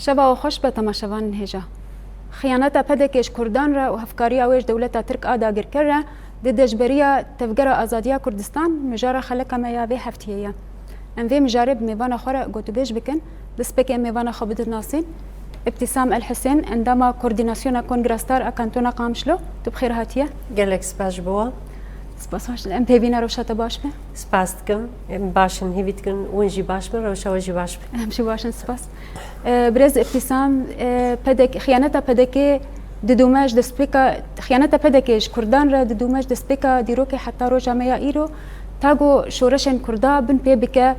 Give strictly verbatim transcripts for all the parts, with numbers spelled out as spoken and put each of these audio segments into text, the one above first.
Şeva we xweş be temaşevanên hêja. Xiyaneta P D K ji Kurdan re û hevkariya wê ji dewleta Tirk a dagirker re di deşberiya Tevgera Azadiya Kurdistan mijara xeleka me ya vê heftiyê ye. Em vê mijarê bi mêvana xwe re gotûbêj bikin. Destpêkê em mêvana xwe bidin nasîn. Îbtîsam El Husên, endama Koordînasyona Kongra Star a Kantona Qamişlo. Tu bi xêr hatiye. Gelek spas ji bo we. Spas, baş. Em pêvîna rewşa te baş be. Spas dikim. Em baş in, hêvî dikin hûn jî baş bin, rewşa we jî baş be. Em jî baş in, spas. E, birêz Îbtîsam, e, P D K, xiyaneta P D K didûme ji destpêka, xiyaneta P D K ji Kurdan re didûme ji destpêka dîrokê heta roja me ya îro. Ta ku şoreşên Kurda bin pê bike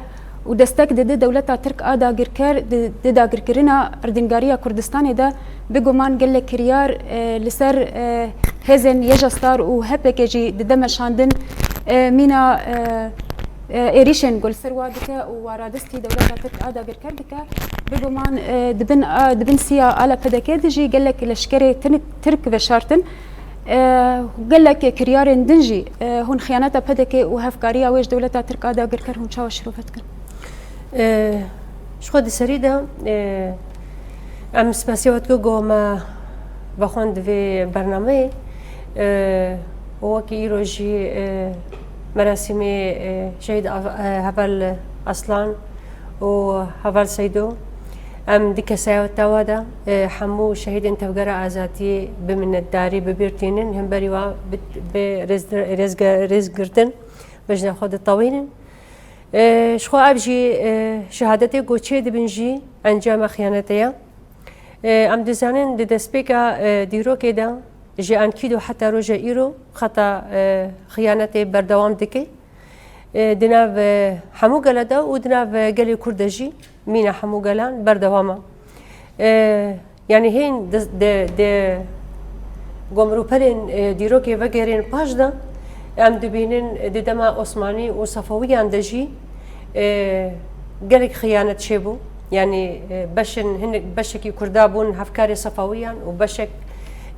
û destek dide dewleta Tirk a dagirker di, di dagirkirina erdnîgariya Kurdistanê de, biguman gelek kiryar, e, li ser, e, hêzên YJA Star û H P K jî dide meşandin, e, mîna, e, e, êrîşên ku li ser wa dike û wa radestî dewleta Tirk a dagirker dike, biguman, e, dibin, a, dibin siya ala P D K de jî gelek leşkerê tin-, Tirk veşartin. E, gelek kiryarên din jî, e, hûn xiyaneta P D K û hevkariya wê ji dewleta Tirk a dagirker hûn çawa şirove dikin? E, ji xwe di serî de, e, em spasiya we dikin ku me vexwend vê bernameyê, e, û wekî îro jî, e, merasîmê, e, Şehîd Av-, e, Heval Aslan û Heval Seydo, em di kesayeta we de, e, hemû şehîdên Tevgera Azadiyê bi minnetdarî bi bîr tînin, hemberî wa bi, bi rêz-, rêzge-, rêzgirtin bejna xwe ditewînin. E, ji xwe ev jî, e, şehadetê ku çê dibin jî encama xiyanetê ye. E, em dizanin di destpêka, e, dîrokê de ji enkîdo heta roja îro xeta, e, xiyanetê berdewam dike. E, di nav, e, hemû gele de û di nav, e, gelê Kurd de jî mîna hemû gelan berdewam e. E, Yanî hên di, di, di gomrûpelên, e, dîrokê vegerên paş de em dibînin di dema Osmanî û Sefewiyan de jî, e, gelek xiyanet çêbû. Yanî, e, beşin, hinek, beşekî Kurda bûn hevkarê Sefewiyan û beşek,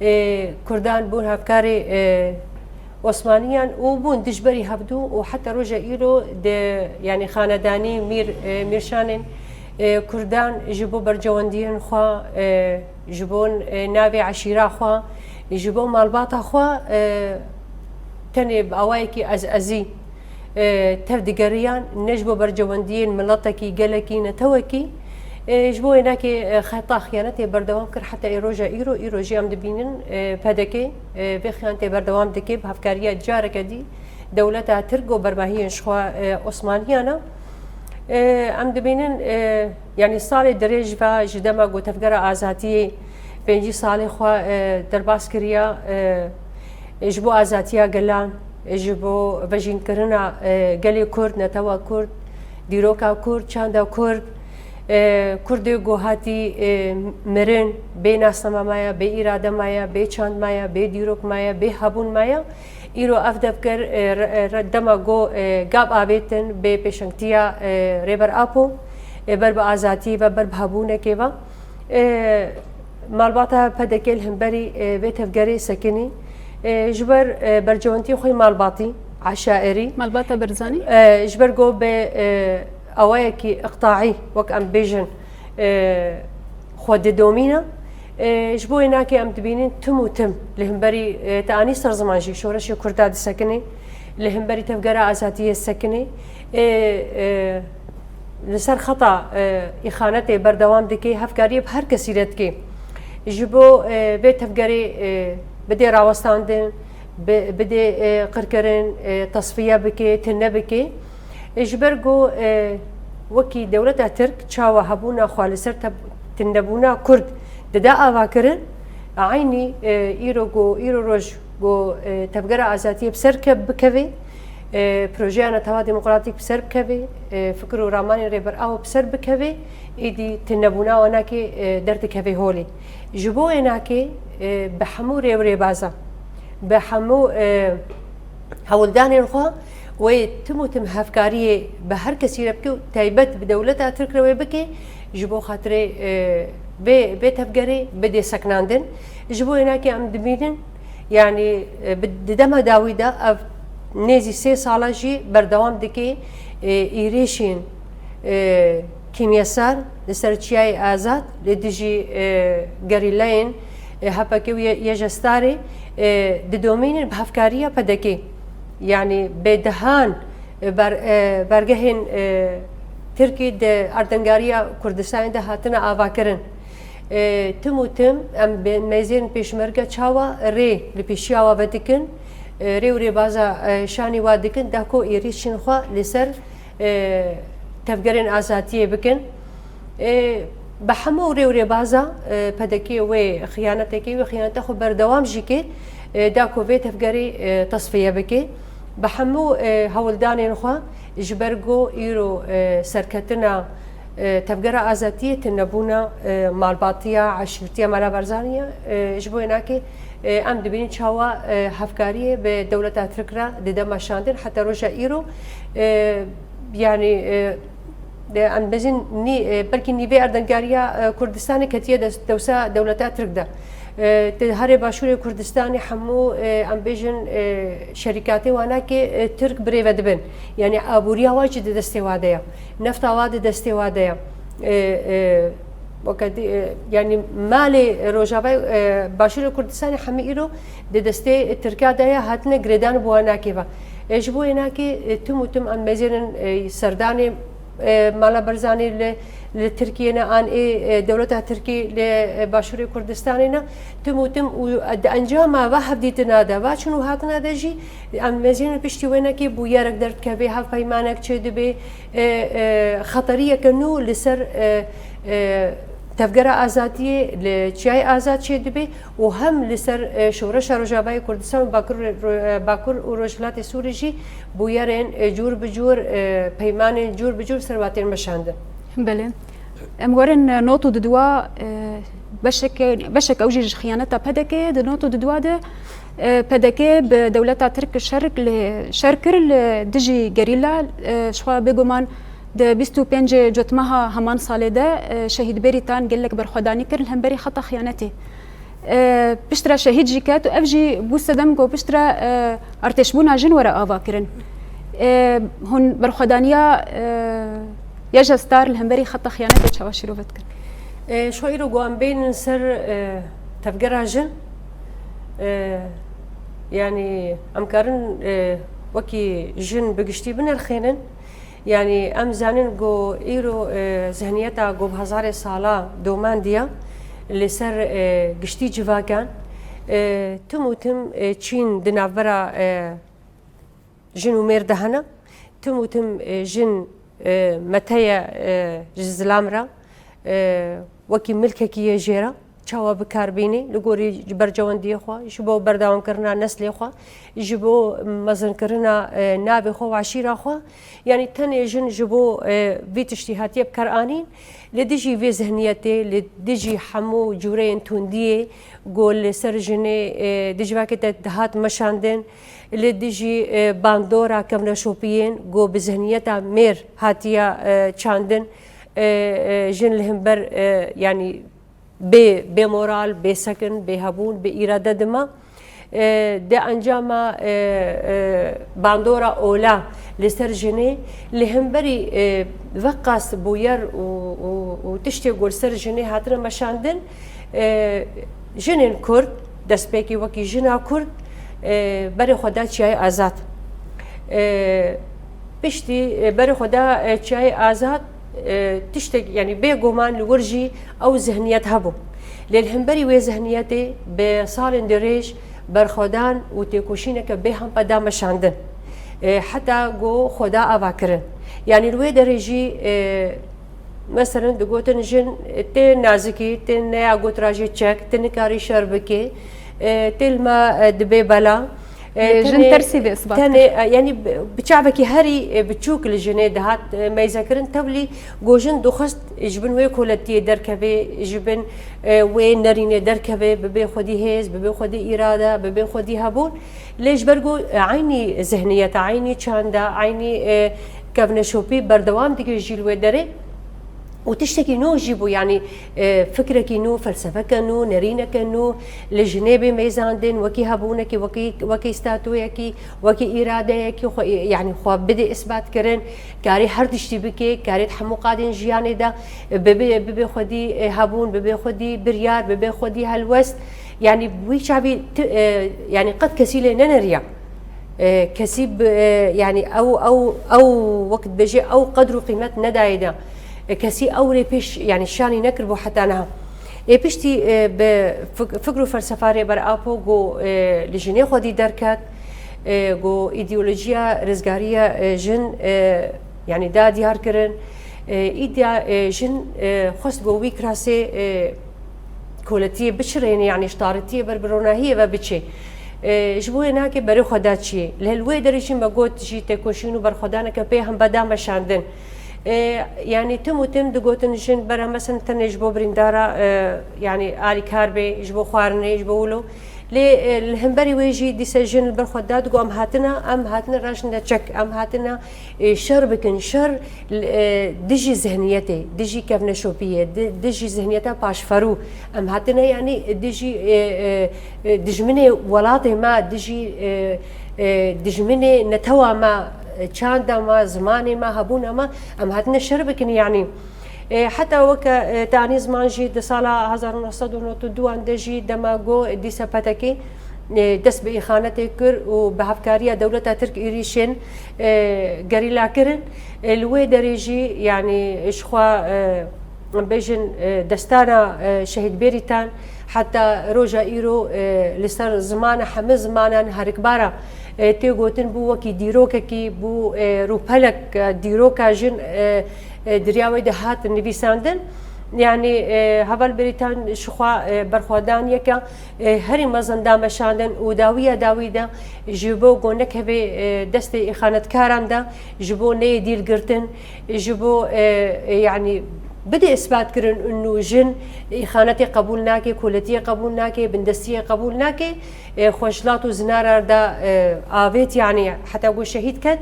e, Kurdan bûn hevkarê, e, Osmaniyan û bûn dijberî hevdû û heta roja îro di, yanî xanedanî mîr, e, mîrşanên, e, Kurdan ji bo berjewendiyên xwe, e, ji bo, e, navê eşîra xwe, ji bo malbata xwe, e, tenê bi awayekî ez-, ezî, e, tev digeriyan, ne ji bo berjewendiyên miletekî, gelekî, netewekî, e, ji bo wê nakê, e, xeta xiyanetê berdewam kir heta ê roja îro. Îro jî em dibînin, e, P D K, e, vê xiyanetê berdewam dike bi hevkariya careke dî dewleta Tirk û bermahiyên ji xwe, e, Osmaniyan e. E, em dibînin, e, yanî salê dirêj ve ji dema ku Tevgera Azadiyê pêncî salê xwe, e, derbas kiriya, e, ji bo azadiya gelan, ji bo vejînkirina, e, gelê Kurd, netewa Kurd, dîroka Kurd, çanda Kurd, e, Kurdê ku hatî, e, mirin, bê nasnama maye, bê îrade maye, bê çand maye, bê dîrok maye, bê hebûn maye. Îro ev devger, e, re-, re-, dema ku, e, gap avêtin bê pêşengtiya, e, Rêber Apo, e, ber bi azadiyê ve, ber bi hebûnekê ve. E, malbata P D K li hemberî, e, vê tevgerê sekinî. E, ji ber, e, bercewendiyê xwe yê malbatî, eşairî. Malbata Barzanî? E, ji ber ku bi, e, awayekî iqtaî, wek em bêjin, e, xwe didomîne. E, ji bo wê nakê em dibînin tim û tim li hemberî, e, te anî ser ziman jî şoreşê Kurda disekinê, li hemberî tevgera azadiyê sekinê. E, e, li ser xeta, e, îxanetê berdewam dike, hevkariyê bi her kesî re dike. Ji bo, e, vê tevgerê, e, bidê rawestandin, bi-, bidê, e, qirkirin, e, tesfiye bike, tune bike. E, ji ber ku, e, wekî dewleta Tirk çawa hebûna xwe li ser teb-, tunebûna Kurd dide avakirin, eynî, e, îro ku, îro roj ku, e, tevgera azadiyê bi ser ke-, bikeve, e, projeya Netewa Demokratîk bi ser bikeve, e, fikir û ramanên Rêber Apo bi ser bikeve, êdî tunebûna we nakê, e, derdikeve holê. Ji bo wê nakê, e, bi hemû rê û rêbaza, bi hemû, e, hewldanên xwe wê tim û tim hevkariyê bi her kesî re bike û taybet bi dewleta Tirk re wê bike, ji bo xatirê, e, vê, vê tevgerê bidê seknandin. Ji bo wê nakê em dibînin, yanî, e, bi, di dema dawî de ev nêzî sê sala jî berdewam dike, e, êrîşên, e, kîmyesar li ser Çiyayê Azad li dijî, e, gerîlayên, e, H P K û Y-, YJA Starê, e, didomînin bi hevkariya P D K. Yanî bi dehan, e, ber-, e, bergehên, e, Tirkî di erdengariya Kurdistanê de hatine avakirin. E, tim û tim em bi mêzên pêşmerge çawa rê li pêşiya wa vedikin, e, rê û rêbaza, e, şanî wa dikin, da ku êrîşên xwe li ser, e, tevgerên azadiyê bikin. E, bi hemû rê û rêbaza, e, P D K wê xiyanetekê, wê xiyaneta xwe berdewam jî kê, e, da ku vê tevgerê, e, tesfiye bike. Bi hemû, e, hewldanên xwe ji ber ku îro, e, serketina, e, tevgera azadiyê tunebûna, e, malbatiya, eşîrtiya Mala Barzanî ye. E, ji bo wê nakê, e, em dibînin çawa, e, hevkariyê bi dewleta Tirk re dide meşandin heta roja îro. E, yanî, e, de em dibêjin nî-, e, belkî nîvê erdengariya, e, Kurdistanê ketiye des-, dewsa dewleta Tirk de. E, di herê başûrê Kurdistanê hemû, e, em bêjin, e, şerîkatê wanakê, e, Tirk birêve dibin. Yanî aboriya wa jî di destê wa de ye. Nefta wa di destê wa de ye. E, e, weke dî, e, yanî malê Rojavayê, e, başûrê Kurdistanê hemî îro di destê Tirka de ye, hatine girêdan bi wanakê ve. E, ji bo wê nakê, e, tim û tim em mezênin, e, serdanê, e, Mala Barzanî li, li Tirkiyê ne, an ê, e, dewleta Tirkî li, e, başûrê Kurdistanê ne. Tim û tim û, e, di encama va hevdîtina de, va çûn û hatina de jî em mezênin piştî wê nekê bûyerek derdikeve, hevpeymanek çêdibe, e, e, xeteriyeke nû li ser, e, e, tevgera azadiyê li Çiyayê Azad çêdibe û hem li ser, e, şoreşa Rojavayê Kurdistan û Bakur, Ro-, e, Bakur û Rojhilatê Sûrî jî bûyerên, e, cûr bi cûr, e, peymanên cûr bi cûr ser watên meşandin. Belê. Em werin, e, not û dudwa, e, beşeke, beşek ew jî ji xiyaneta P D K ye. Di not û dudwa de, e, P D K bi dewleta Tirk şer li, şer kir li dijî gerîla, e, ji xwe bêguman di bîst û pêncê Cotmeha heman salê de, e, şehîdberî tan gelek berxwedanî kir li hemberî xeta xiyanetê. E, piştre şehîd jî ket û ev jî bû sedem ku piştre, e, artêşbûna jin were avakirin. E, hûn berxwedaniya, e, YJA Star li hemberî xeta xiyanetê çawa şîrove dikin? E, ji xwe îro ku em bênin ser, e, tevgera jin, e, yanî em karin, e, wekî jin bi giştî binirxênin. Yanî em zanin ku îro, e, zihniyeta ku bi hezarê sala domandiya li ser, e, giştî civakan, e, tim û tim, e, çîn di navbera, e, jin û mêr de hene. Tim û tim, e, jin, e, mete ye, e, ji zilam re, e, wekî milkekî yê jê re. Çawa bi kar bînî li gorî bercewendiyê xwe, ji bo berdewamkirina neslê xwe, ji bo mezinkirina, e, navê xwe û eşîra xwe. Yanî tenê jin ji bo, e, vî tiştî hatiye bi kar anîn. Li dijî vê zihniyetê, li dijî hemû cûreyên tundiyê ku li ser jinê, e, di civakê de dihat meşandin, li dijî, e, bandora kevneşopiyên ku bi zihniyeta mêr hatiye, e, çandin, e, e, jin li hember, e, yanî bê, bê moral, bê sekin, bê hebûn, bê îrade dima. E, di encama, e, e, bandora ola li ser jinê, li hemberî, e, veqas bûyer û, û, û tiştê ku li ser jinê hatine meşandin, e, jinên Kurd, destpêkî wekî jina Kurd, e, berê xwe da Çiyayê Azad. E, piştî, e, berê xwe da, e, Çiyayê Azad, e, tiştek, yanî bêguman li wir jî ew zihniyet hebû. Lê li hemberî wê zihniyetê bi salên dirêj berxwedan û têkoşîneke bê hempe da meşandin. E, heta ku xwe da ava kirin. Yanî li wê derê jî, e, meselen digotin jin tê nazikî, tê neya gotirajê çek, tu nikarî şer bikê, e, tê li me, e, dibê bela. E, Lê jin tenê, tersî vê isbat tenê, kir. E, yanî bi, bi çavekî herî, e, biçûk li jinê dihat, e, meyzekirin. Tevlî ku jin dixwest ji bin wê koletiyê derkeve, ji bin, e, wê nerînê derkeve, bibe xwedî hêz, bibe xwedî îrade, bibe xwedî hebûn. Lê ji ber ku, e, eynî zihniyete, eynî çanda, eynî, e, kevneşopî berdewam dike jî li wê derê. û tiştekî nû jî bû, yanî, e, fikrekî nû, felsefeke nû, nerîneke nû li jinê bê mêzandin, wekî hebûnekî, wekî, wekî statoyekî, wekî îradeyekî xwe, yanî xwe bidê isbat kirin, karê her tiştî bikê, karê di hemû qadên jiyanê de bibe, bibe xwedî, e, hebûn, bibe xwedî biryar, bibe xwedî helwest. Yanî wî çavî ti-, e, yanî qet kesî lê neneriya. E, kesî bi, e, yanî ew, ew, ew wek dibêje ew qedr û qîmet nedayê de. E, kesî ew rê pêş, yanî şanî nekiribû heta niha. Ê piştî, e, bi fik-, fikr û felsefa Rêber Apo ku, e, li jinê xwedî derket, e, ku îdeolojiya rizgariya, e, jin, e, yanî da diyar kirin. E, îdîa, e, jin, e, xwest ku wî kirasê, e, koletiyê biçirêne, yanî ji taritiyê ber bi ronahiyê ve biçê. E, ji bo wê nake berê xwe da çiyê. Li, li wê derê jî me got jî têkoşîn û berxwedaneke pê hembe da meşandin. E, yanî tim û tim digotin jin bera, mesela tenê ji bo birîndara, e, yanî alîkar bê, ji bo xwarinê, ji bo wilo. Lê, e, li hemberî wê jî dîse jin li ber xwe da digo em hatine, em hatine rajin de çek, em hatine, e, şer bikin, şer, e, dijî zihniyetê, dijî kevneşopiyê, di-, dijî zihniyeta paşferû. Em hatine, yanî, dijî, e, e, e, dijminê welatê me, dijî, e, e, dijminê netewa me, e, çanda me, zimanê me, hebûna me, em hatine şer bikin, yanî. E, heta weke, e, te anî ziman jî di sala hezar û neh sed û nod û duan de jî dema got dîse P T K, e, dest bi îxanetê kir û bi hevkariya dewleta Tirk êrîşên, e, gerîla kirin. E, li wê derê jî, yanî, ji xwe, e, bêjin, e, destana, e, Şehîd Bêrîtan heta roja îro, e, li ser zimana hemî zimanan herikbara, e, tê gotin bû wekî dîrokekî, bû, e, rûpelek, e, dîroka jin, e, e, di riya wê de hat nivîsandin. Yanî, e, heval Bêrîtan ji xwe, e, berxwedaniyeke, e, herî mezin da meşandin û dawiya dawî de ji bo ku nekeve, e, destê îxanetkaran de, ji bo neyê dîl girtin, ji bo, e, e, yanî bidê isbat kirin û jin îxanetê qebûl nake, koletiyê qebûl nake, bindestiyê qebûl nake, e, xweşlat û zinarar da, e, avêt, yanî heta ku şehîd ket.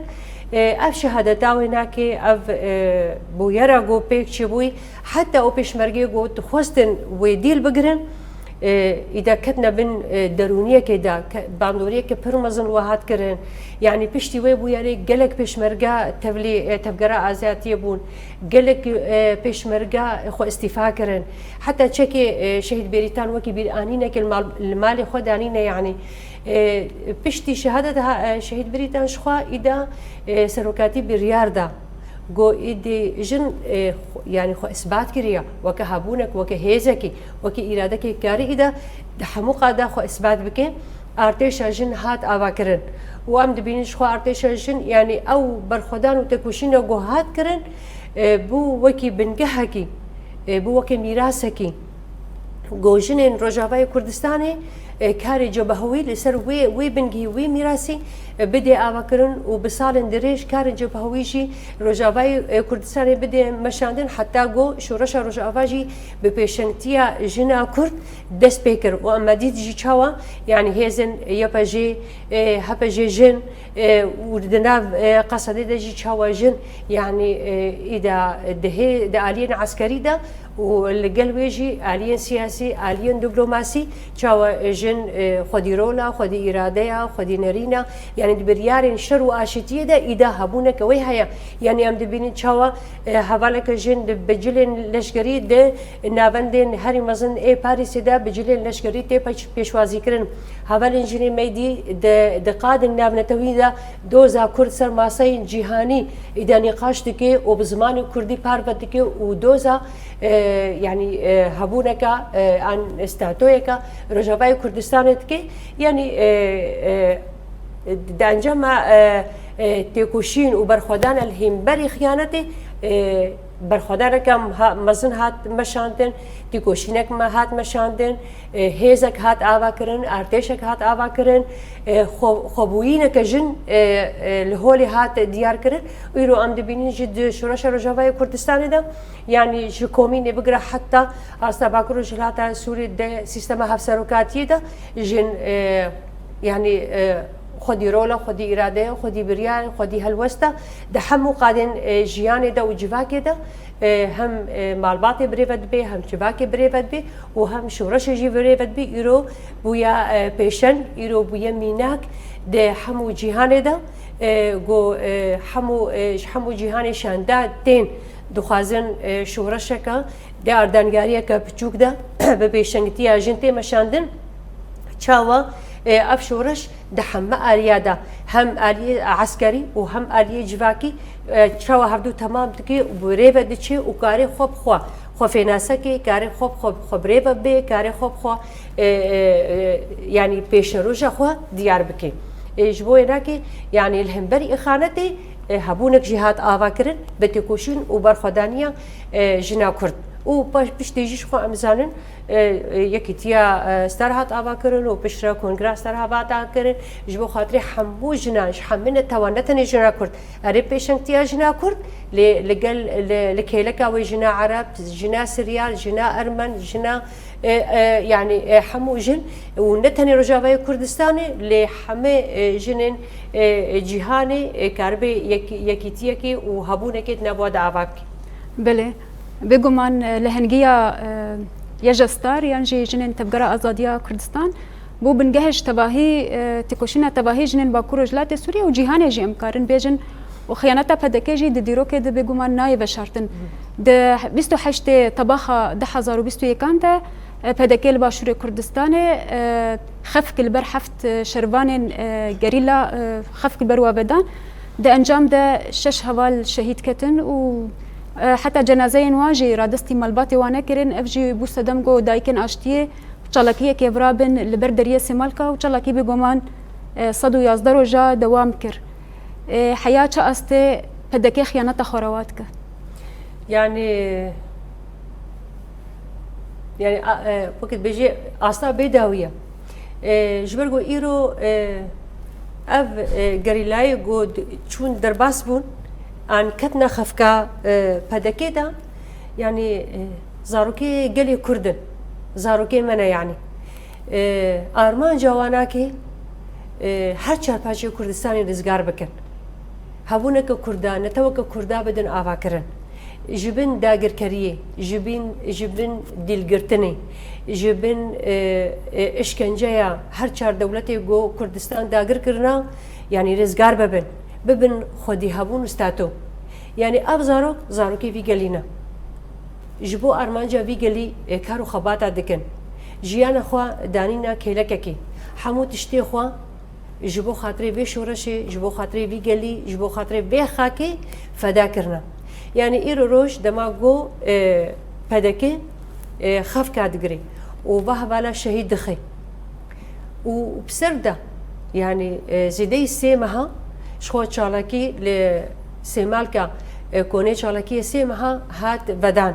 E, ev şehadeta wê nake, ev, e, bûyera ku pêk çêbûyî, heta ew pêşmergeyê ku dixwestin wê dîl bigirin, e, îda ketine bin, e, derûniyekê de, ke-, bandoriyeke pir mezin we hat kirin. Yanî piştî wê bûyerê gelek pêşmerge tevlî, e, tevgera azadiyê bûn. Gelek, e, pêşmerge xwe îstîfa kirin. Heta çekê, e, Şehîd Bêrîtan wekî bîranînekê li mal-, li malê xwe danîne, yanî. E, piştî şehadeta, e, Şehîd Bêrîtan ji xwe îda, e, serokatî biryar da. Got, îdî jin, e, xwe, yanî xwe isbat kiriye, weke hebûnek, weke hêzekî, weke îradekê karî îda di hemû qada xwe isbat bike. Artêşa jin hat avakirin. Û em dibînin ji xwe artêşa jin, yanî ew berxwedan û têkoşîna ku hat kirin, e, bû wekî bingehekî, e, bû wekî mîrasekî. Ku jinên Rojavayê Kurdistanê, e, karê cebehewî li ser wê, wê bingehî, wê mîrasî, e, bidê avakirin û bi salên dirêj karên cebehewî jî Rojavayê, e, Kurdistanê bidê meşandin, heta ku Şoreşa Rojava jî bi pêşengtiya jina Kurd dest pê kir û em me dît jî çawa, yanî hêzên Y P J, e, H P J jin, e, û di nav, e, Qesedê de jî çawa jin, yanî, e, îda di hê-, di aliyên eskerî de û li gel wê jî aliyên siyasî, aliyên diplomasî, çawa jin, e, xwedî rola, xwedî îradeya, xwedî nerîna, yanî di biryarên şer û aşitiyê de îda hebûneke wê heye. Yanî em dibînin çawa, e, hevaleke jin di bicilên leşkerî di navendên herî mezin ê Parîsê de bicilên leşkerî tê pêş-, pêşwazîkirin. Hevalên jinê me dî di, di qadên navnetewî de doza Kurd ser maseyên cîhanî îda nîqaş dike û bi zimanê Kurdî parve dike û doza, e, yanî, e, hebûneka, e, an statoyeka Rojavayê Kurdistanê dike. Yanî, e, e, di encama, e, e, têkoşîn û berxwedana li hemberî xiyanetê, e, berxwedaneke ha-, mezin hat meşandin, têkoşînek me hat meşandin, e, hêzek hat avakirin, artêşek hat avakirin, e, xwe-, xwebûyîneke jin, e, e, li holê hat diyar kirin. Îro em dibînin jî di Şoreşa Rojavayê Kurdistanê de, yanî ji komînê bigire heta asta Bakur û Rojhilata Sûrî de sîstema hevserokatiyê de jin, e, yanî, e, xwedî rola, xwedî îradeya, xwedî biryar, xwedî helwesta di hemû qadên, e, jiyanê de û civakê de, E, hem, e, malbatê bi rê ve dibe, hem civakê bi rê ve dibe û hem şoreşê jî bi rê ve dibe. Îro bûye, e, pêşeng, îro bûye mînak di hemû cîhanê de, e, ku, e, hemû, e, ji hemû cîhanê şanda tên dixwazin, e, şoreşeke di ardangariyeke piçûk de bi pêşengtiya jin tê meşandin. Çawa, e, ev şoreş di heme aliya de, hem aliyê eskerî û hem aliyê civakî, e, çawa hevdû temam dike û bi rê ve diçe û karê xwe bi xwe, xwe fênase ke, karê xwe bi xwe, xwe bi rê ve bê, karê xwe bi xwe, e, e, e, yanî pêşeroja xwe diyar bike. E, ji bo wênakê, yanî li hemberî îxanetê, e, hebûnek jî hat ava kirin bi têkoşîn û berxwedaniya, e, jina Kurd. Û paş piştê jî ji xwe em zanin, e, e, Yekîtiya, e, Star hat ava kirin û piştre Kongra Star hat ava kirin. Ji bo xatirê hemû jinan, ji hemî netewan, ne tenê jina Kurd, erê pêşengtiya jina Kurd, lê li gel, li, li kêleka wê jina Ereb, jina Siryal, jina Ermen, jina, e, e, yanî, e, hemû jin û ne tenê Rojavayê Kurdistanê, lê hemê, e, jinên, e, cîhanê, e, karibe yek-, yekîtiyekê û hebûnekê di nava de ava bike. Belê. Bêguman, e, lehengiya, e, YJA Star yan jî Jinên Tevgera Azadiya Kurdistan bû bingehê ji tevahî, e, têkoşîna tevahî jinên Bakur Rojhilatê Sûriye û cîhanê jî em karin bêjin û xiyaneta P D K jî di dîrokê de bêguman nayê veşartin. Di bîst û heştê Tebaxa du hezar û bîst û yekan de, e, P D K li Başûrê Kurdistanê, e, xefk li ber heft, e, şervanên, e, gerîla, e, xefk li ber wa vedan. Di encam de şeş heval şehîd ketin û, e, heta cenazeyên wan jî radestî malbatê wan nekirin. Ev jî bû sedem ku dayikên aştiyê çalakiyekê virabin li ber deriyê Sêmalka û çalakî bêguman, e, sed û yazdeh roja dewam kir. E, heya çi astê P D K xiyaneta xwe rewa dike? Yanî, yanî, a, e, wekî dibêjê asta bê dawî ye. E, ji ber ku îro, e, ev, e, gerîlayê ku d-, çûn derbas bûn, an ketine xefka, e, P D K de, yanî, e, zarokê gelê Kurd in. Zarokê me ne yanî. E, armanca wan a ke, e, her çar parçeyê Kurdistanê rizgar bikin. Hebûneke Kurda, neteweke Kurda bidin avakirin. Ji bin dagirkeriyê, ji bin, ji bin dîlgirtinê, ji bin, e, e, işkenceya her çar dewletê ku Kurdistan dagir kirina, yanî rizgar bibin, bibin xwedî hebûn û stato. Yanî ev zarok, zarokê vî gelî ne. Ji bo armanca vî gelî, e, kar û xebata dikin. Jiyana xwe danîna kêlekekê. Hemû tiştê xwe ji bo xatirê vê şoreşê, ji bo xatirê vî gelî, ji bo xatirê vê xakê feda kirine. Yanî îro roj dema ku, e, P D K, e, xefka digirê û va hevala şehîd dixe. Û bi ser de, yanî, e, zêdeyî sê meha ji xwe çalakî li Sêmalka, e, konê çalakiyê sê meha hat vedan.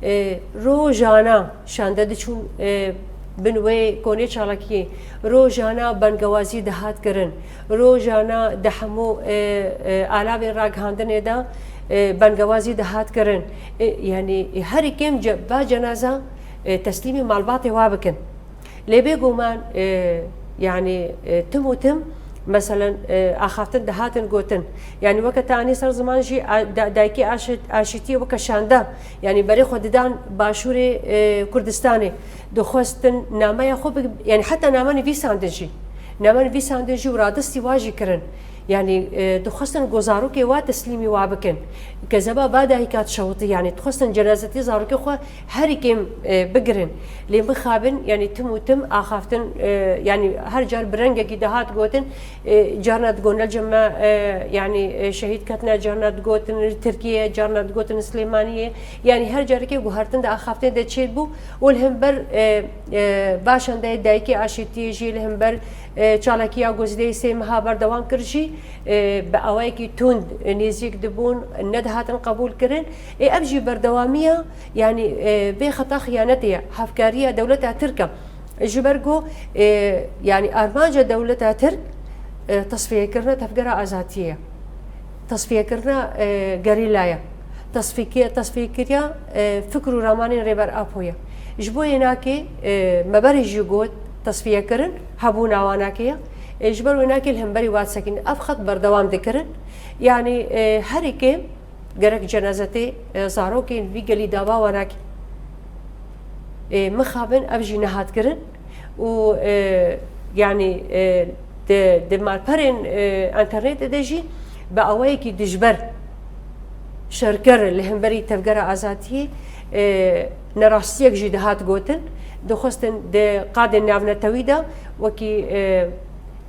E, rojana şande diçûn, e, bin wê konê çalakiyê, rojana bengewazî dihat kirin, rojana di hemû, e, e, alavên ragihandinê de, e, bengewazî dihat kirin. E, yanî, e, herî kêm ce-, va cenaza, e, teslîmî malbatê wa bikin. Lê bêguman, e, yanî, e, tim û tim, meselen, e, axaftin dihatin gotin. Yanî weke te anî ser ziman jî, a, da-, dayikê aşit-, aşîtiyê weke şanda, yanî berê xwe didan Başûrê, e, Kurdistanê. Dixwestin nameya xwe bi-, yanî heta name nivîsandin jî. Name nivîsandin jî û radestî wa jî kirin. Yanî, e, dixwestin ku zarokê wa teslîmî wa bikin. Kezeba va dayika dişewitî, yanî dixwestin cenazetî zarokê xwe herî kêm, e, bigirin. Lê mixabin, yanî tim û tim axaftin, e, yanî her car bi rengekî dihat gotin, e, carna digot ne cem me, e, yanî, e, şehîd ketine, carna digotin li Tirkiyeyê, carna digotin li Silêmaniyê. Yanî her carekê guhertin di axaftinê de çêbû û li hember, e, e, va şandeyê dayikê aşîtiyê jî li hember, e, çalakiya ku zêdeyî sê meha berdewam kir jî, e, bi awayekî tund, e, nêzîk dibûn, nedihatin qebûl kirin. Ê, ev jî berdewamiya, yanî, e, vê xeta xiyanetê ye, hevkariya dewleta Tirk e. Ji ber ku, e, yanî armanca dewleta Tirk, e, tesfiyekirina Tevgera Azadiyê ye. Tesfiyekirina, e, gerîla ye. Tesfîke-, tesfiyekiriya, e, fikr û ramanên Rêber Apo ye. Ji bo yê nakê, e, me berê jî got, tesfiyekirin hebûna wan nakê ye. E, ji ber wê nakê li hemberî wa disekînin. Ev xet berdewam dikirin. Yanî, e, herî kêm Gerek cenazetê, e, zarokên vî gelî dava wan nake. E, mixabin ev jî nehat kirin û, e, yanî, e, di, di malperên, e, înternetê de jî bi awayekî dijber şerker li hemberî Tevgera Azadiyê, e, nerastiyek jî dihat gotin. Dixwestin di qadên navnetewî de wekî, e,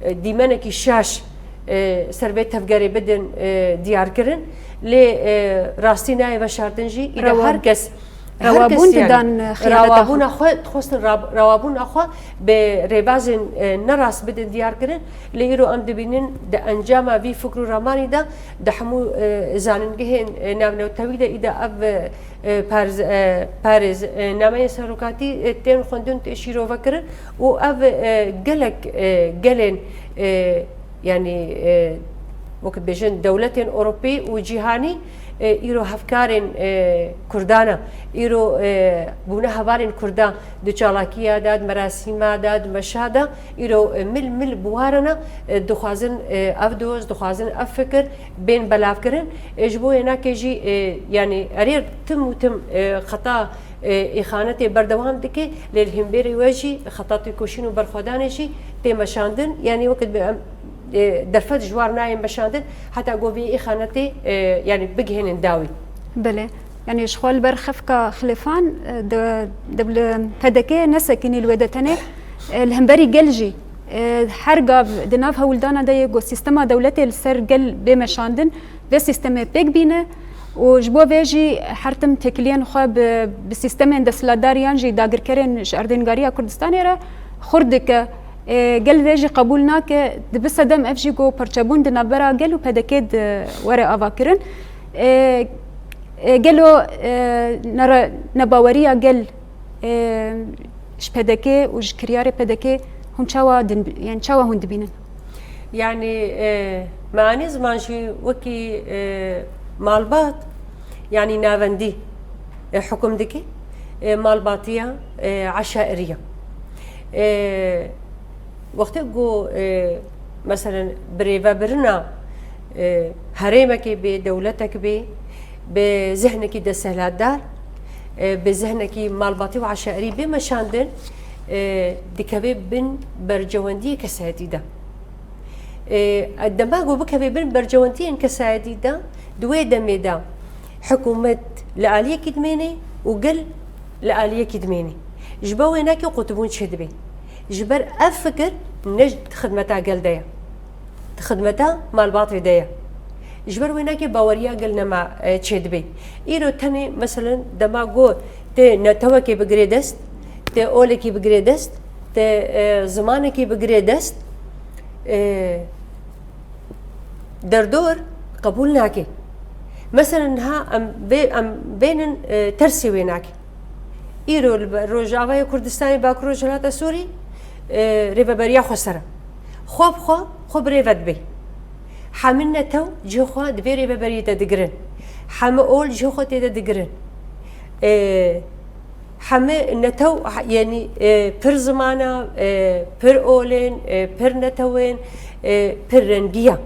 e, dîmenekî şaş, e, ser vê tevgerê bidin, e, diyar kirin. Lê, e, rastî nayê veşartin jî. Îde Rewa-, her kes, her rewabûn kes yani didan, e, xiyaleta xwe. Rewabûna xwe, dixwestin ra-, rewabûna xwe bi rêbazên, e, nerast bidin diyar kirin. Lê îro em dibînin di encama vî fikr û ramanî de di hemû, e, zanîngehên, e, navnetewî de îde ev, e, e, parz-, e, parêz, e, nameyên serokatî, e, tên xwendin, tê şîrove kirin û ev, e, gelek, e, gelên, e, yanî, e, wek bêjin dewletên Ewropî û cîhanî, e, îro hevkarên, e, Kurdan e. Îro, e, bûne hevalên Kurdan di çalakiya de, di merasîma de, di meşa de, îro, e, mil mil bi wan re ne, e, dixwazin, e, ev doz, dixwazin ev fikir, bên belavkirin. E, ji bo wê nake jî, e, yanî erê tim û tim, e, xeta, e, îxanetê berdewam dike, lê li hemberî we jî xeta têkoşîn û berxwedanê jî tê meşandin. Yanî wekî bi em, e, derfet ji war nayên meşandin, heta ku vê îxanetê, e, yanî bigihênin dawî. Belê. Yanî ji xwe li ber xefka Xilêfan, e, de, de li P D K nesekinî li wê de tenê, e, li hemberî gel jî, e, her gav di nav hewldana de yê ku sîstema dewletê li ser gel bê meşandin, vê sîstemê pêk bîne û ji bo vê jî her tim têkiliyên xwe bi, bi sîstemên desthilatdar yan jî dagirkerên ji erdêngariya Kurdistanê re xurt dike. E, gel vê jî qebûl nake, dibe sedem ev jî ku parçebûn di navbera gel û P D K de were avakirin. E, e, gelo, e, nere-, nebaweriya gel, e, ji P D K û ji kiryarê P D K hûn çawa din, yani çawa hûn dibînin? Yani, e, me anî ziman jî wekî, e, malbat, yani navendî, e, hukum dike, e, malbatiya, e, eşairiya. E, wextê ku, e, meselen, birêvebirina, e, herêmekê bê, dewletek bê, bi zihnekî desthilatdar, e, bi zihnekî malbatî û eşairî bê meşandin, e, dikeve bin bercewendiyê kesayetî de. E, dema ku bikeve bin bercewendiyên kesayetî de, di wê demê de hikûmet li aliyekî dimêne û gel li aliyekî dimêne. Ji bo wê nake qutbûn çêdibe. Ji ber ev fikir ne di xidmeta gel de ye. Di xidmeta malbatê de ye. Ji ber wê nake baweriya gel nema, e, çêdibe. Îro tenê, meselen, dema ku tê netewekê bigirê dest, tê olekî bigirê dest, tê, e, zimanekî bigirê dest, e, derdor qebûl nake. Meselen, niha em vê, em bênin, e, tersê wê nake. Îro li ber Rojavayê Kurdistanê, Bakur Rojhilata Sûrî, e, rêveberiya xweser e. Xwe bi xwe, xwe bi rê ve dibe. Hemî netew cihê xwe di vê rêveberiyê de digirin. Hemî ol cihê xwe tê de digirin. E, hemî netew, ha-, yanî, e, pir zimana, e, pir olên, e, pir netewên, e, pir rengiya.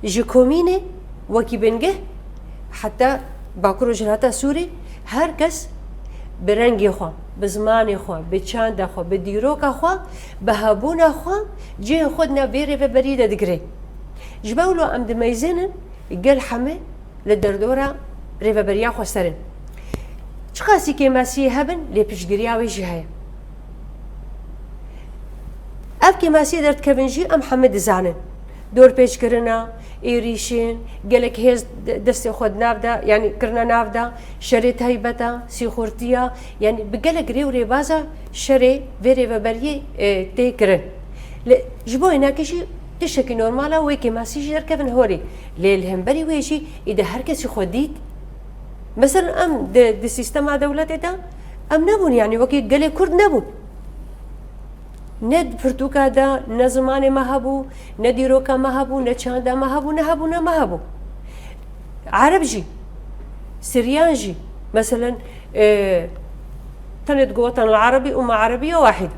Ji komînê wekî bingeh heta Bakur û Rojhilata Sûrî, her kes bi rengê xwe, bi zimanê xwe, bi çanda xwe, bi dîroka xwe, bi hebûna xwe cihê xwe di nav vê rêveberî de digire. Ji ber wilo em dimeyzênin gel hemî li derdora rêveberiya xweser in. Çiqasî kêmasiyê hebin, lê piştgiriya wê jî heye. Ev kêmasiyê derdikevin jî em hemî dizanin. Dorpêçkirina, êrîşên, gelek hêz de-, destê xwe di nav de, yanî kirine nav de, şerê taybet e, sîxurtiya, yanî bi gelek rê û rêbaza şerê vê rêveberiyê, e, tê kirin. Lê ji bo wê nake jî tiştekî normal e, wê kêmasî jî derkevin holê. Lê li hemberî wê jî îde her kesî xwe dît. Mesela em di, di sîstema dewletê de em nebûn, yanî wekî gelê Kurd nebûn. Ne di pirtûka de, ne zimanê me hebû, ne dîroka me hebû, ne çanda me hebû, ne hebûna me hebû. Ereb jî, Siryan jî, meselen, e, tenê digotin el-Erebî umma Erebîye wahîd.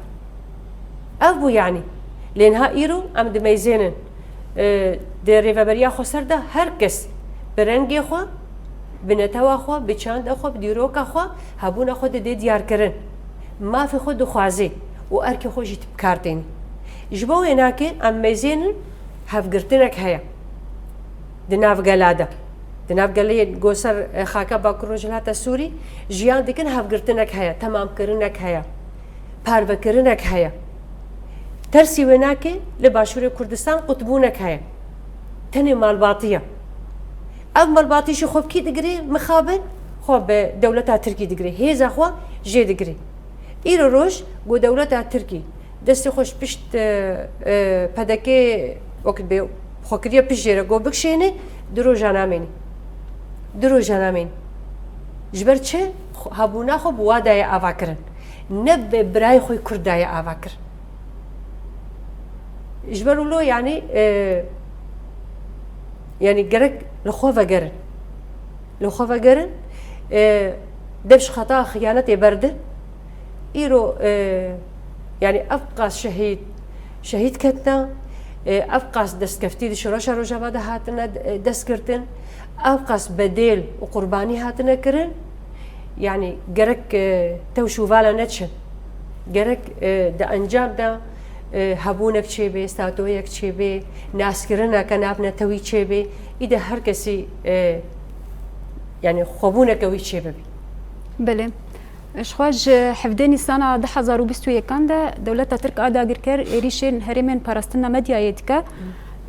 Ev bû yanî. Lê niha îro em dimeyzênin. E, di rêveberiya xweser de her kes bi rengê xwe, Bi netewa xwe, bi çanda xwe, bi dîroka xwe, hebûna xwe didê diyarkirin. Mafê xwe dixwazê û erkê xwe jî bi kar tênê. Ji bo wênakê em mêzênin, hevgirtinek heye di nav gela de. Di nav gelê go ser, e, xaka Bakur Rojhilata Sûrî jiyan dikin, hevgirtinek heye, temamkirinek heye, parvekirinek heye. Tersî wênakê li Başûrê Kurdistan qutbûnek heye. Tenê malbatî ye. Ev malbatî jî xwe bi kî digirê? Mixabin xwe bi dewleta Tirkî digirê. Hêza xwe jê digirê. Îro roj ku dewleta Tirkî destê xwe ji pişt, e, e, P D K, wekî bê xwe kiriye pişt jê re, ku bikişêne, du roja namêne. Du roja namêne. Ji ber çi? Xwe, hebûna xwe bi wa daye ava kirin. Ne bi birayê xwe Kurd daye ava kirin. Ji ber wilo, yanî, e, yanî gerek li xwe vegerin. Li xwe vegerin, e, dev ji xeta xiyanetê berdin. Îro, e, yanî ev qas şehîd, şehîd ketine, e, ev qas destkeftî di şoreşa Rojava de hatine, e, destgirtin, ev qas bedêl û qurbanî hatine kirin. Yanî gerek, e, tewş û vala neçin. Gerek, e, di encam de, e, hebûnek çêbê, statoyek çêbê, naskirineke navnetewî çêbê. Îde her kesî, e, yanî xwebûneke wî çêbibî. Belê. Ji xwe ji hevdê Nîsana du hezar û bîst û yekan de dewleta Tirk a dagirker êrîşên herêmên parastina medyayê dike.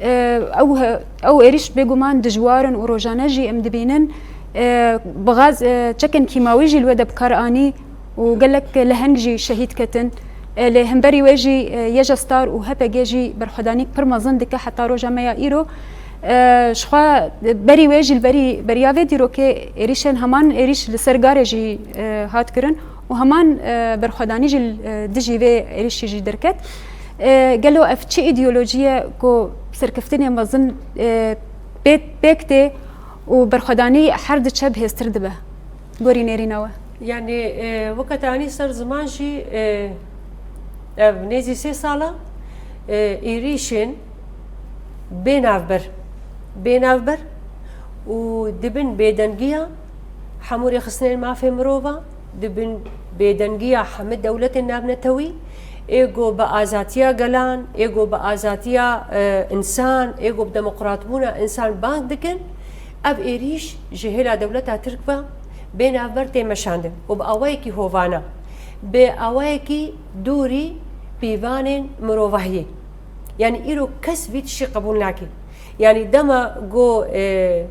E, ew he-, ew êrîş bêguman dijwar in û rojane jî em dibînin, e, bi gaz, e, çekên kîmawî jî li wê de bi kar anî û gelek leheng jî şehîd ketin. E, lê hemberî wê jî, e, YJA Star û H P G jî berxwedanîk pir mezin dike heta roja me ya îro. E, ji xwe berî wê jî li berî, beriya vê dîrokê êrîşên heman êrîş li ser Garê jî, e, hat kirin û heman, e, berxwedanî jî, e, dijî vê êrîşî jî derket. E, gelo ev çi îdeolojî ye ku serkeftinê mezin, e, pê-, pêk tê û berxwedanî her diçe bihêztir dibe? Gorî nêrîna we. Yanî, e, weke te anî ser ziman jî, e, ev nêzî sê sala, e, êrîşên bê navber, bê navber û di bin bêdengiya hemû rêxistinên mafê mirova, di bin bêdengiya hemû dewletên navnetewî, ê ku bi azatiya gelan, ê ku bi azatiya, e, însan, ê ku bi demokratbûna însan bang dikin, ev êrîş ji hêla dewleta Tirk ve bê navber tê meşandin û bi awayekî hovana, bi awayekî dûrî pîvanên mirovahiyê. Yanî îro kes vî tiştî qebûl nake. Yanî dema ku, e,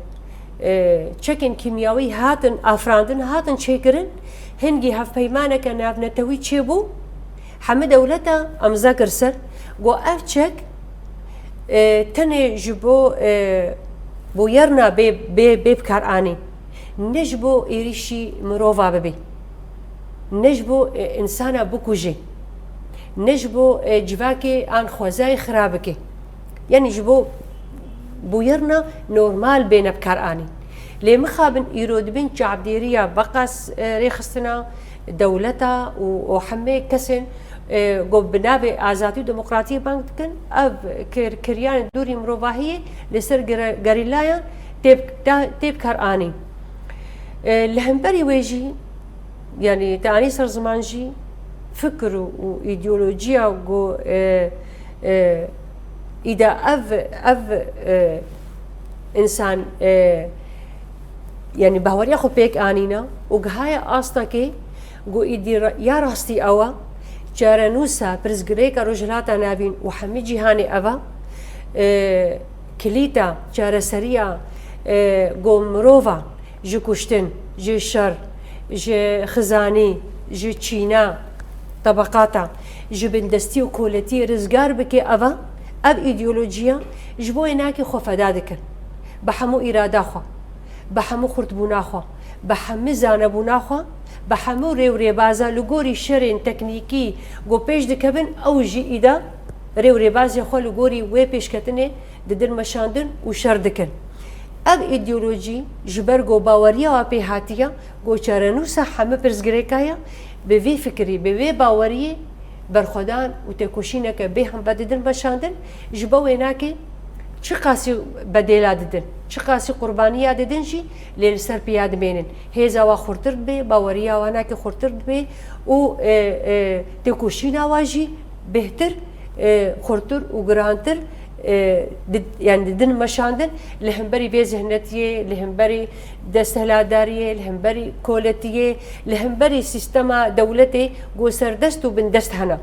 e, çekên kîmyawî hatin afirandin, hatin çêkirin, hingî hevpeymaneke navnetewî çêbû, hemî dewleta imza kir ser, ku ev çek, e, tenê ji bo, e, bûyerna bê, bê, bê bikaranî, ne ji bo êrîşî mirova bibê, ne ji bo, e, însana bikujê, ne ji bo, e, civakê an xwezayê xira bike. Yanî ji bo bûyerna normal bêne bikaranî. Lê mixabin îro dibin çavdêriya veqas, e, rêxistina dewleta û, û hemê kesên, e, ku bi navê azadî û demokratiyê bang dikin, ev kir-, kiryanên dûrî mirovahiyê li ser gere-, gerîlayan tê bi-, da-, tê bikaranî. E, li hemberî wê jî, yanî te anî ser ziman jî, fikir û, û îdeolojiya ku, e, e, îda ev, ev, e, însan, e, yanî baweriya xwe pêk anîne û gihaye astekê ku îdî ra-, ya rastî ew e, çarenûsa pirsgirêka Rojhilata Navîn û hemî cîhanê ev e, e, kilîta çareseriya, e, ku mirova ji kuştin, ji şer, ji xizanî, ji çîna tebeqata, ji bindestî û koletî rizgar bike, ev e, ev îdeolojiya ji bo wênakê xwe feda dikin. Bi hemû îrada xwe, bi hemû xurtbûna xwe, bi hemî zanebûna xwe, bi hemû rê û rêbaza li gorî şerên teknîkî ku pêş dikevin, ew jî îda rê û rêbazê xwe li gorî wê pêşketinê didin meşandin û şer dikin. Ev îdeolojî ji ber ku baweriya wa pê hatiye, ku çarenûsa hemî pirsgirêka ye, bi vî fikirî, bi vê baweriyê berxwedan û têkoşîneke bê hemve didin meşandin, ji bo wênakê Çiqasî bedêla didin, çiqasî qurbaniya didin jî lê li ser piya dimênin. Hêza wa xurtir dibe, baweriya wana ki xurtir dibe û, e, e, têkoşîna wa jî bêhtir, e, xurtir û girantir, e, di-, yani didin meşandin li hemberî vê zihnetiyê, li hemberî desthilatdariyê, li hemberî koletiyê, li hemberî sîstema dewletê ku serdest û bindest hene.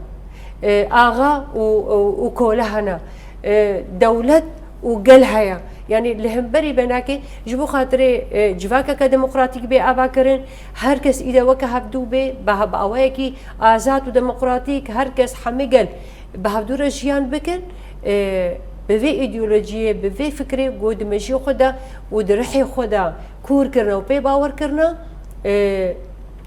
E, axa û, û, û kole hene. E, dewlet û gel heye. Yanî li hemberî venakê ji bo xatirê, e, civakeke demokratîk bê avakirin, her kes îde weke hevdû bê, bi, bi awayekî azad û demokratîk her kes hemî gel bi hevdû re jiyan bikin, e, bi vê îdeolojiyê, bi vê fikrê ku di mejiyê xwe de û di rihê xwe de kûr kirine û pê bawer kirine, e,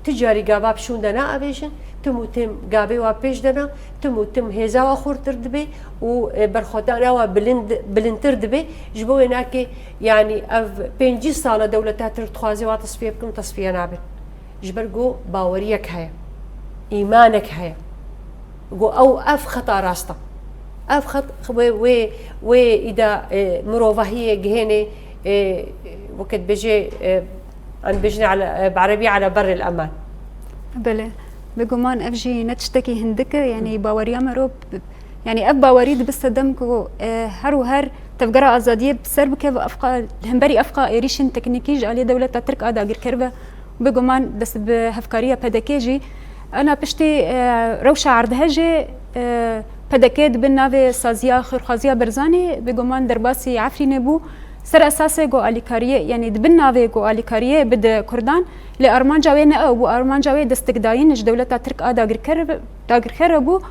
tu carî gava bi şûnde naavêjin, tim û tim gavê wa pêş de ne, tim û tim hêza wa xurtir dibe û, e, berxwedana wa bilind, bilindtir dibe. Ji bo wê nakê, yanî ev pêncî sal e dewleta Tirk dixwaze wa tesfiye bikin û tesfiye nabin. Ji ber ku baweriyek heye, îmanek heye. Ku ew ev xeta rast e. Ev xet wê, wê, wê îda, e, mirovahiyê gihênê, e, weke dibêje, e, em bêjin ele, e, bi erebî ele berrê l eman. Belê. Bêguman ev jî ne tiştekî hindik e, yanî baweriya mirov, yanî ev bawerî dibe sedem ku, e, her û her tevgera azadiyê bi ser bikeve, evqa, li hemberî evqa êrîşên teknîkî ji aliyê dewleta Tirk a dagirker ve. Bêguman dest bi hevkariya P D K jî. Ana piştî, e, rewşa erdhejê, e, P D K di bin navê saziya xêrxwaziya Barzanî bêguman derbasî Efrînê bû. Ser esasê ku alîkariyê, yanî di bin navê ku alîkariyê bide Kurdan, lê armanca wê ne ew bû, armanca wê destekdayîn ji dewleta Tirk a dagirker, dagirker bû.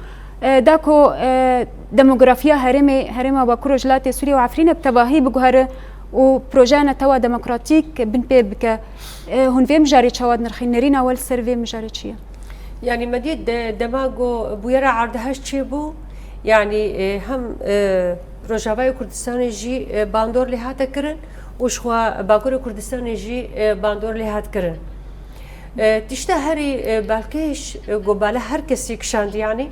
E, da ku, e, demografiya herêmê, herêma Bakur Rojhilatê Sûriyê û Efrînê bi tevahî biguhere û projeya netewa demokratîk bin pê bike. E, hûn vê mijarê çawa dinirxîn? Nerîna we li ser vê mijarê çi ye? Yanî me dî de, dema ku bûyera erdhej çêbû, yanî, e, hem, e, Rojavayê Kurdistanê jî, e, bandor lê hate kirin û ji xwe Bakurê Kurdistanê jî, e, bandor lê hat kirin. E, tişta herî, e, balkêş, e, ku bala her kesî kişand, yanî,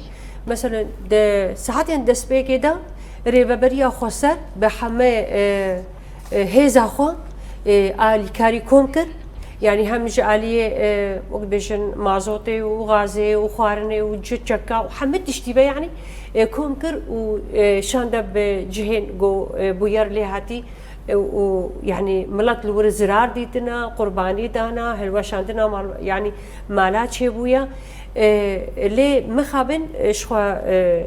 meselen, di saetên destpêkê de rêveberiya xweser bi heme, e, e, hêza xwe, e, alîkarî kom kir. Yanî hem ji aliyê, e, wek dibêjin mazotê û gazê û xwarinê û çi çeka û hemî tiştî ve, yanî, e, kom kir û, e, şande bi cihên ku, e, bûyer lê hatî, e, û, yanî, milet li wir zirar dîtine, qurbanî dana, hilweşandina mal, yanî, mala çêbûye. E, lê mixabin, e, ji xwe, e,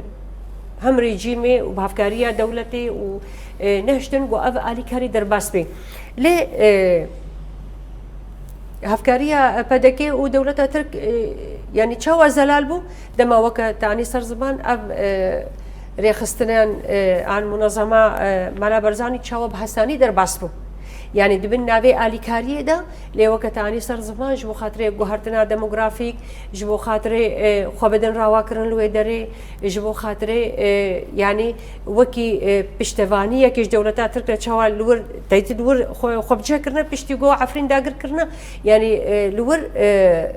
hem rejîmê û bi hevkariya dewletê û, e, nehiştin ku ev alîkarî derbas bê. Lê, e, hevkariya P D K û dewleta Tirk, e, yanî çawa zelal bû? Dema weke te anî ser ziman ev, e, rêxistinan, e, an munezema, e, Mela Barzanî çawa bi hesanî derbas bû? Yanî di bin navê alîkariyê de, lê weke te anî ser ziman ji bo xatirê guhertina demografîk, ji bo xatirê, e, xwe bidin rawakirin li wê derê, ji bo xatirê, e, yanî wekî, e, piştevaniyek ji dewleta Tirk re çawa li wir, teytî li wir xwe, xwe bi cih kirine, piştî ku Efrîn dagir kirine, yanî, e, li wir, e,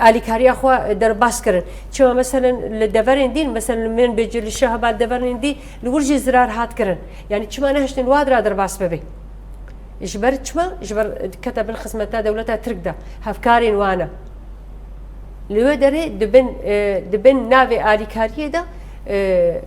alîkariya xwe derbas kirin. Çima meselen li deverên dîn, meselen li min bêje li Şehba deverên dî li wir jî zirar hat kirin. Yanî çima nehiştin wa dira derbas bibe? Ji ber çima? Ji ber dikete bin xizmeta dewleta Tirk de. Hevkarên wan e. Li wê derê di bin, e, di bin navê alîkariyê de, e,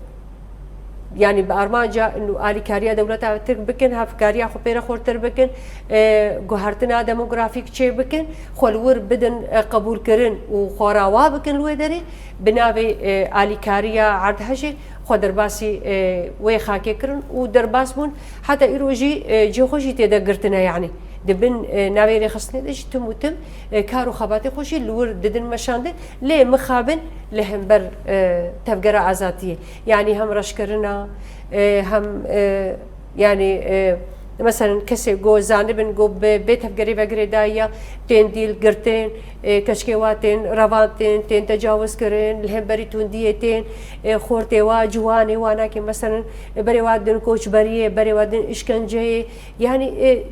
yanî bi armanca alîkariya dewleta Tirk bikin, hevkariya xwe pê re xurtir bikin, e, guhertina demografîk çê bikin, xwe li wir bidin, e, qebûlkirin û xwe rawa bikin li wê derê, bi navê, e, alîkariya erdhejê xwe derbasî, e, wê xakê kirin û derbas bûn. Heta îro jî, e, cihê xwe jî tê de girtine, yanî di bin, e, navê rêxistinê de jî tim û tim, e, kar û xebatê xwe jî li wir didin meşandin, lê mixabin li hember, e, tevgera azadiyê. Yanî hem reşkirina, e, hem, e, yanî, e, meselen kesê ku zanibin ku bi bê tevgerê ve girêdayiya tên dîl girtin, e, keçikê wa tên revandin, tên tecawizkirin, li hemberî tundiyê tên, e, xortê wa, ciwanê wa nakê, meselen, e, berê wa din koçberiyê, berê wa din îşkenceyê, yanî, e,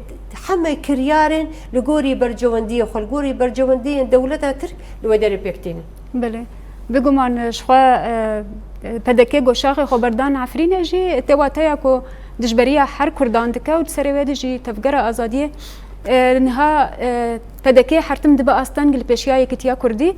heme kiryarên li gorî bercewendiyê xwe, li gorî bercewendiyên dewleta Tirk li wê derê pêk tînin. Belê. Biguman, e, ji xwe, e, P D K goşaxê xwe berdan Efrînê jî tê wateya ku dijberiya her Kurdan dike û di serê wê de jî Tevgera Azadiyê, e, niha, e, P D K her tim dibe asteng li pêşiya Yekîtiya Kurdî.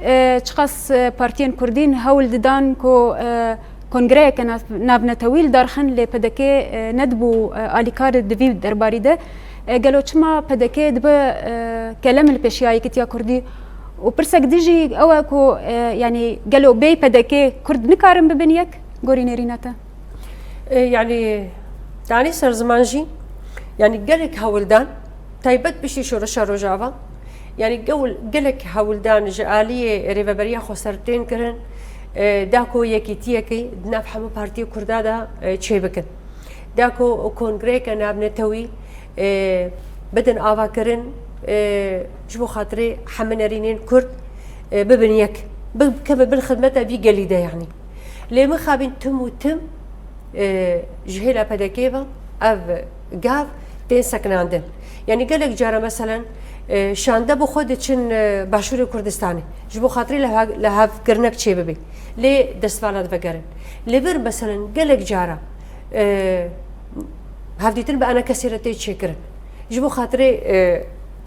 E, çiqas, e, partiyên Kurdî hewl didan ku, e, kongreyeke nav-, navnetewî li dar xin, lê P D K, e, nedibû, e, alîkar di vî derbarî de. E, gelo çima P D K dibe, e, kelem li pêşiya Yekîtiya Kurdî? Û pirsek din jî ew e ku, e, yanî gelo bêyî P D K Kurd nikarin bibin yek, gorî nêrîna te? E, yanî danî ser ziman jî, yanî gelek hewldan, taybet piştî Şoreşa Rojava, yanî gewil-, gelek hewldan ji aliyê Rêveberiya Xweser tên kirin, e, da ku yekîtiyekî di nav hemû partiyê Kurda de, e, çêbikin. Da ku kongreyeke navnetewî, e, bidin avakirin, e, ji bo xatirê hemû nerînên Kurd, e, bibin yek. Bi-, bikeve bin xidmeta vî gelî de yanî. Lê mixabin tim û tim, e, ji hêla P D K ve ev gav tên sekinandin. Yanî gelek cara meselen, e, şande bi xwe diçin, e, Başûrê Kurdistanê. Ji bo xatirê lehe-, lihevkirinek çêbibe. Lê destvala divegerin. Li vir meselen gelek cara, e, hevdîtin bi enekesê re tê çêkirin. Ji bo xatirê, e,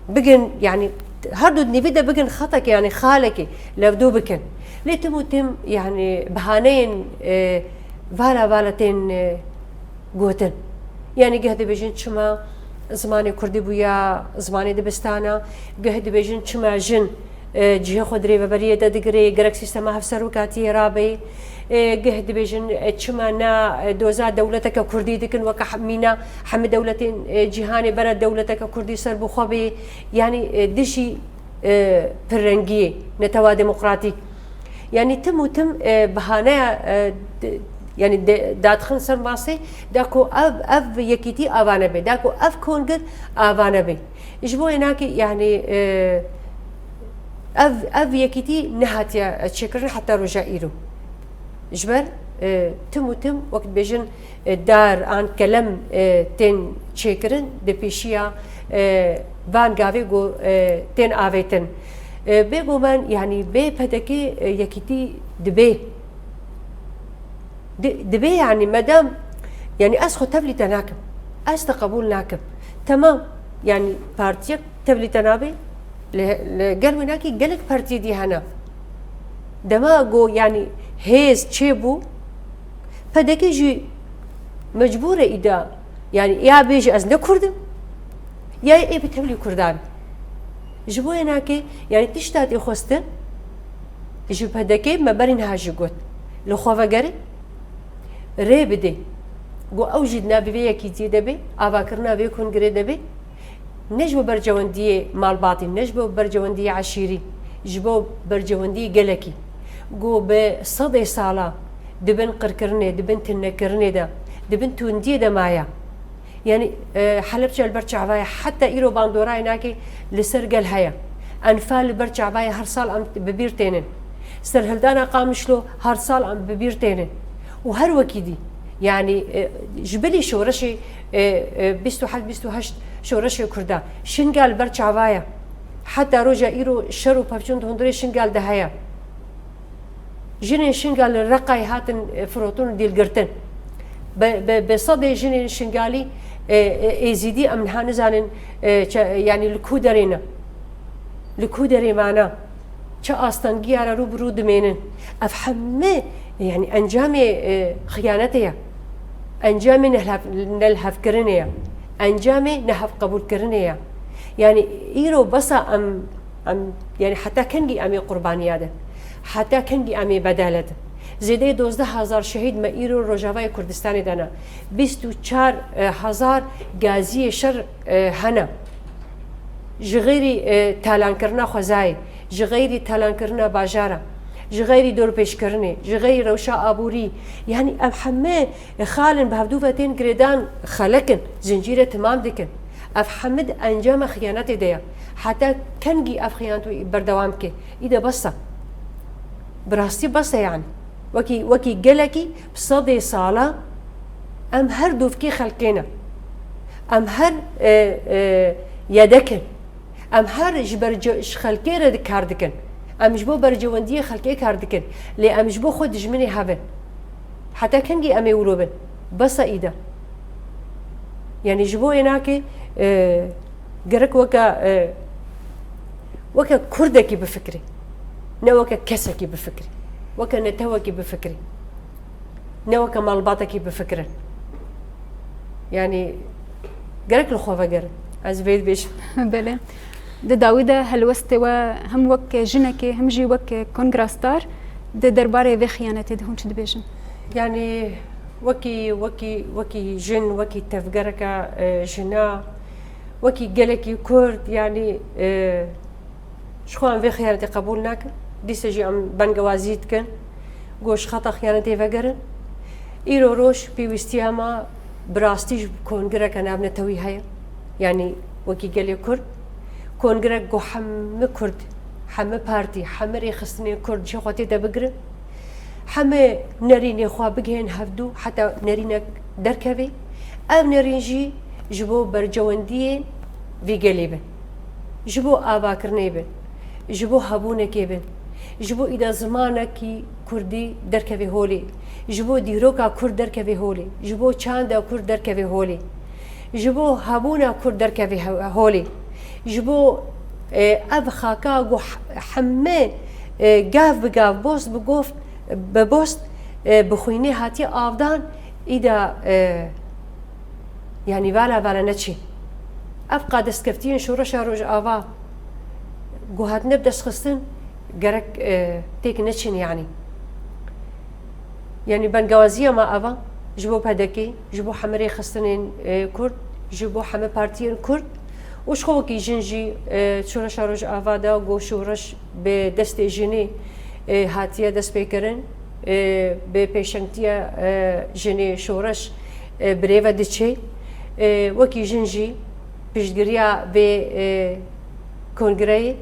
bigin, yanî her du nîvî de bigin xetekê, yanî xalekê lewdû bikin. Lê tim û tim, yanî bihaneyên, e, vala vala tên, e, gotin. Yanî geh dibêjin çima zimanê kurdî bûya zimanê dibistana, geh dibêjin çima jin, e, cihê xwe di rêveberiyê de digire, gerek sîstema hevserokatiyê rabe. E, geh dibêjin, e, çima na, e, doza dewleteke kurdî dikin, weke he-, mîna hemî dewletên, e, cîhanê bera dewleteke kurdî ser bi xwe bê. Yanî, e, dijî, e, pirrengiyê, netewa demokratîk. Yanî tim û tim, e, bihaneya, e, d-, yanî de-, dadixin ser masê, da ku ev, ev yekîtî ava nebe, da ku ev kongir ava nebe. Ji bo wê nakê, yanî, e, ev, ev yekîtî nehatiye çêkirin heta roja îro. Ji ber, e, tim û tim, wek dibêjin, e, dar an kelem, e, tên çêkirin, di pêşiya, e, van gavê ku, e, tên avêtin. E, bêguman, yanî bê P D K, e, yekîtî dibe. Di-, dibe, yanî medam, yanî ez xwe tevlî te nakim. Ez te qebûl nakim. Temam, yanî partiyek tevlî te nabe, li, li gel wê nakî gelek partiyê dî hene. Dema ku, yanî hêz çêbû, P D K jî mecbûr e îda, yanî ya bêje ez ne Kurd im, ya ê bi tevlî Kurdan. Ji bo wê nakê, yanî tişta tê xwestin, ji P D K me berî niha jî got. Li xwe vegerê, rê bidê. Got ew jî di navê vê yekîtiyê de bê, avakirina vê kongrê de bê. Ne ji bo bercewendiyê malbatî, ne ji bo bercewendiyê eşîrî, ji bo bercewendiyê gelekî. Ku bi sedê sala di bin qirkirinê, di bin tinikirinê de, di bin tundiyê de maye. Yanî, e, Helebçe li ber çava ye, heta îro bandorayê nake li ser gel heye. Enfal li ber çava ye, her sal em bi bîr tênin. Serhildana Qamişlo her sal em bi bîr tênin. Û her wekî dî. Yanî, e, ji bilî şoreşê, e, e, bîst û heft bîst û heşt şoreşê Kurda. Şingal ber çava ye. Heta roja îro şer û pevçûn di hundirê Şingal de heye. Jinên Şingal li Reqayê hatin, e, firotin û dîlgirtin. Bi, bi, bi sedê jinên Şingalî, e, e, Êzîdî em niha nizanin, e, çe-, yanî li ku derê ne. Li ku derê mane. Çi astengiya re rû bi rû dimênin. Ev hemî, yanî encamê, e, xiyanetê ye. Encamê nehlev-, nelhevkirinê ye. Encamê nehevqebûlkirinê ye. Yanî îro bes e em, em, yanî heta kengî em ê qurbaniya din? Heta kengî em ê bedele din? Zêdeyê dozdeh hezar şehîd me îro Rojavayê Kurdistanê de ne. Bîst û çar hezar gaziyê şer, e, hene. Ji xeyrî, e, talankirina xwezayê, ji xeyrî talankirina bajara, ji xeyrî dorpêçkirinê, ji xeyrî rewşa aborî, yanî em heme, e, xal in, bi hevdû ve tên girêdan, xelek in, zincîre timam dikin. Ev heme di encama xiyanetê de ye. Heta kengî ev xiyanet wî berdewam ke? Î de bes e. Bi rastî bes e yanî. Wekî, wekî gelekî bi sedê sala em her dûvkê xelkê ne. Em her, e, e, yedek in. Em her ji ber ce-, ji xelkê re di kar dikin. Em ji bo bercewendiyê xelkê kar dikin. Lê em ji bo xwe dijminê hev in. Heta kengî em ê wilo bin? Bes e î de. Yanî ji bo ênakê e, gerek weke e, weke Kurdekî bifikirî. Ne weke kesekî bifikirî. Weke netewekî bifikirî. Ne weke malbatekî bifikirin. Yanî gerek li xwe vegerin. Ez vê dibêjim. Belê. Di dawî de helwestê we hem wek jinekê hem jî wek kongrastar di derbarê vê xiyanetê de hûn çi dibêjin? Yanî wekî wekî wekî jin, wekî tevgereke e, jina, wekî gelekî Kurd, yanî e, ji xwe em vê xiyanetê qebûl nakin. Dîsa jî em bengewazî dikin. Ku ji xeta xiyanetê vegerin. Îro roj pêwîstiya me bi rastî ji kongireke navnetewî heye. Yanî wekî gelê Kurd. Kongirek ku hemî Kurd, hemî partî, hemî rêxistinên Kurd cihê xwe tê de bigirin. Hemî nerînê xwe bigihên hevdû, heta nerînek derkevê. Ev nerîn jî ji bo bercewendiyên vî gelê bin. Ji bo avakirinê bin. Ji bo hebûnekê bin. Ji bo îda zimanekî Kurdî derkevê holê. Ji bo dîroka Kurd derkevê holê. Ji bo çanda Kurd derkevê holê. Ji bo hebûna Kurd derkevê he- holê. Ji bo e, ev xaka ku h- hemî e, gav bi gav, bost bi goft, bi bost e, bi xwînê hatiye avdan, îda e, yanî vala vala neçî. Ev qadestkeftiyên şoreşa Rojava ku hatine bi dest xistin gerek e, têk neçin yanî. Yanî bengawaziya me eva ji bo P D K, ji bo hemî rêxistinên e, Kurd, ji bo hemî partiyên Kurd û ji xwe wekî jin jî e, şoreşa Rojava de ku şoreş bi destê jinê e, hatiye destpêkirin, e, bi pêşengtiya e, jinê şoreş e, birêve diçe. E, wekî jin jî piştgiriya vê e, kongreyê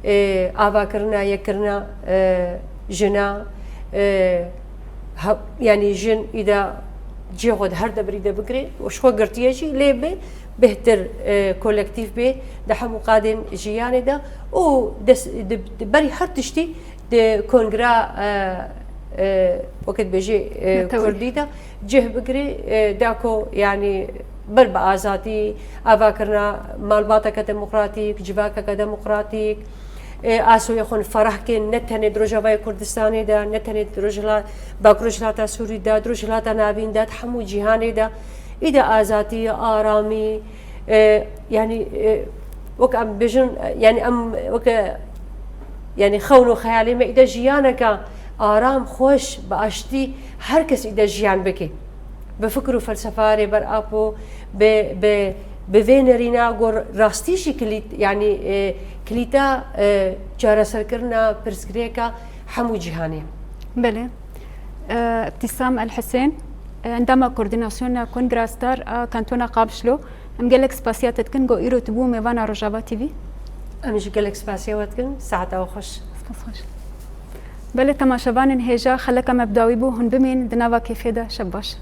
e, avakirina yekkirina e, jina e, ha- yanî jin îda cihê xwe di her devirî de bigire û ji xwe girtiye jî lê bi bêhtir e, kolektîf bê di hemû qadên jiyanê de û des- di- di berî her tiştî di kongra e, e, wekî dibêjê e, Netewî. Kurdî de cih bigirê e, da ku yanî ber bi azadî, avakirina malbateke demokratîk, civakeke demokratîk, e, asoyê xwe ferah kên ne tenê di Rojavayê Kurdistanê de, ne tenê di Rojhila- Bakur Rojhilata Sûrî de, di Rojhilata Navîn de, di hemû cîhanê de. Îde azadî, aramî, e, yanî e, wek em bêjin, yanî em weke yanî xewn û xeyalê me îde jiyaneke aram, xweş, bi aştî her kes îde jiyan bike. Bi fikir û felsefa Rêber Apo, bi, bi, bi vê nerîna ku rastî jî kilît, yanî e, kilîta e, çareserkirina pirsgirêka hemû cîhanê. Belê. E, Îbtîsam El Husên, e, endama koordînasyona Kongra Star a Kantona Qamişlo. Em gelek spasiya te dikin ku îro tu bû mêvana Rojava T V. Em jî gelek spasiya we dikin. Saeta we xweş. Spas xweş. Belê temaşevanên hêja, xeleka me bi dawî bû, hûn bimînin di nava kêfê de, şev baş.